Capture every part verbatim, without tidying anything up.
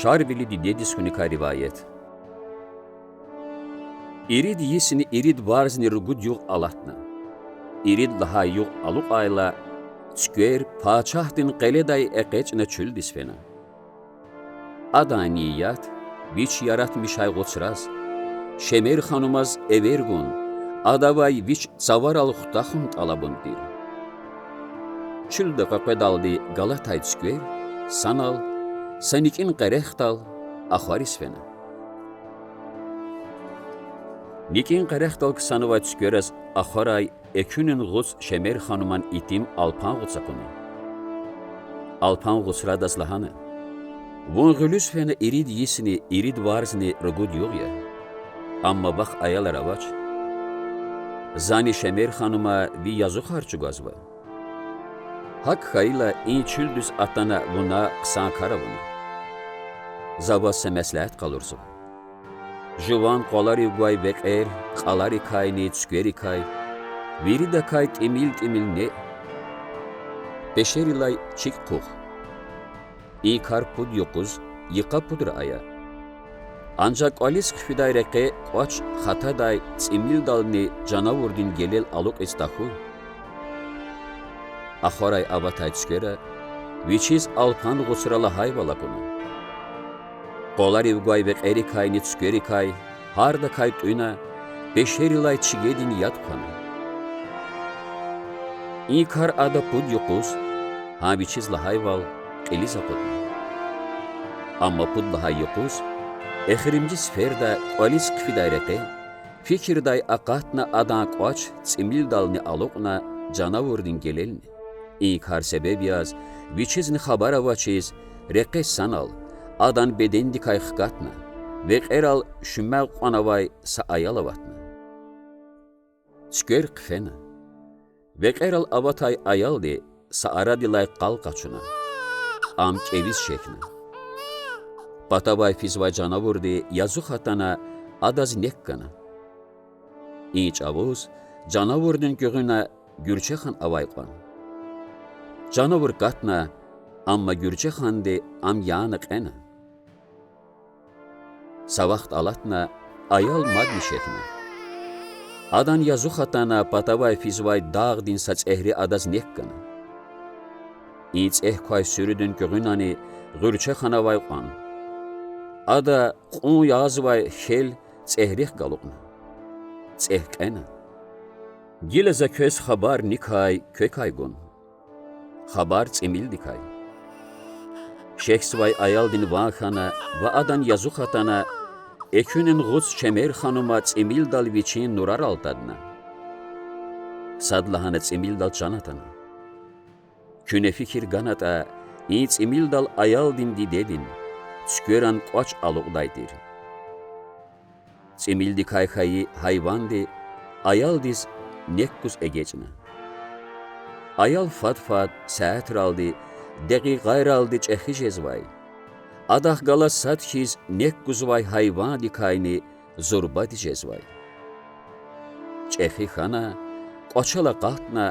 Чарвили дидедиз хьуникай риваят. Ирид йисни ирид варзни ругуд югъ алатна. Ирид лагьай югъ алукьайла, цуьквер пачагьдин къеледай экъечӀна чуьлдиз фена. Адан ният вич яратмишай гъуцраз, Шемер-ханумаз эвер гун, адавай вич цаварал хутахун тӀалабун тир. Чуьлда къекъведалди галатай цуьквер санал са никӀин къерехдал ахвариз фена. НикӀин къерехдал ксанвай цуьквераз ахварай экуьнин гъуц Шемер-хануман итим Алпан гъуц акуна. Алпан гъуцра адаз лагьана: Вун гъуьлуьз фена ирид йисни ирид варзни ругуд югъ я. Амма вахъ аялар авач. Зани Шемер-ханума ви язухар чӀугвазва. ГьакӀ хьайила, и чуьлдиз атана вуна хъсан кар авуна. За ваз са меслят къалурзава. Жуван къваларив гвай векьер, кьаларикайни цуькверикай, виридакай тӀимил-тӀимил неъ, пешерилай чиг хъухъ. И кар пуд юкъуз йикъа пудра ая. Анжах кӀвализ хъфидай рекье кӀвач хатадай цӀимилдални жанавурдин гелел алукьиз тахьуй. Ахварай аватай цуьквера вичиз Алпан гъуцра лагьайвал акуна. Къваларив гвай векьерикайни цуькверикай гьардакай тӀуьна, пешерилай чигедин яд хъвана. И кар ада пуд юкъуз, гьа вичиз лагьайвал, кьилиз акъудна. Амма пуд лагьай юкъуз, эхиримжи сеферда кӀвализ хъфидай рекье, фикирдай акъатна адан кӀвач цӀимилдални алукьна, жанавурдин гелелни. И кар себеб яз, вичизни хабар авачиз, рекье санал, адан бедендикай хкатна, векьерал шуьмягъ кьванавай са аял аватна. Цуьквер хъфена. Векьерал аватай аялди са арадилай къал къачуна. Ам кӀевиз шехьна. Патавай физвай жанавурди язух атана, адаз нек гана. И чӀавуз жанавурдин гуьгъуьна гуьрчехъан авай кьван. Жанавур катна, амма гуьрчехъанди ам яна кьена. Са вахт алатна, аял мадни шехьна. Адан язух атана, патавай физвай дагъдин са цӀегьри адаз нек гана. И цӀегь квай суьруьдин гуьгъуьнани гуьрчехъан авай кьван. Ада кьун язавай хьел цӀегьрихъ галукьна. ЦӀегь кьена. Гила за квез хабар никай квекай гун. Хабар цӀимилдикай. Шехьзавай аялдин ван хьана ва адан язух атана, экуьнин гъуц Шемер-ханума цӀимилдал вичин нурар алтадна. Садлагьана цӀимилдал чан атана. Куьне фикир ганатӀа, и цӀимилдал аялдин дидедин, цуькверан кӀвач алукьдай тир. ЦӀимилдикай хьайи гьайванди аялдиз нек гуз эгечӀна. Аял фад-фад, сятералди, декьикьайралди чӀехи жезвай, адахъ галаз сад хьиз нек гузвай гьайвандикайни зурбади жезвай. ЧӀехи хьана, кӀвачел акъатна,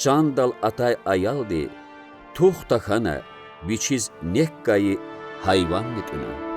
чандал атай аялди тух тахьана, вичиз нек гайи гьайванни тӀуьна.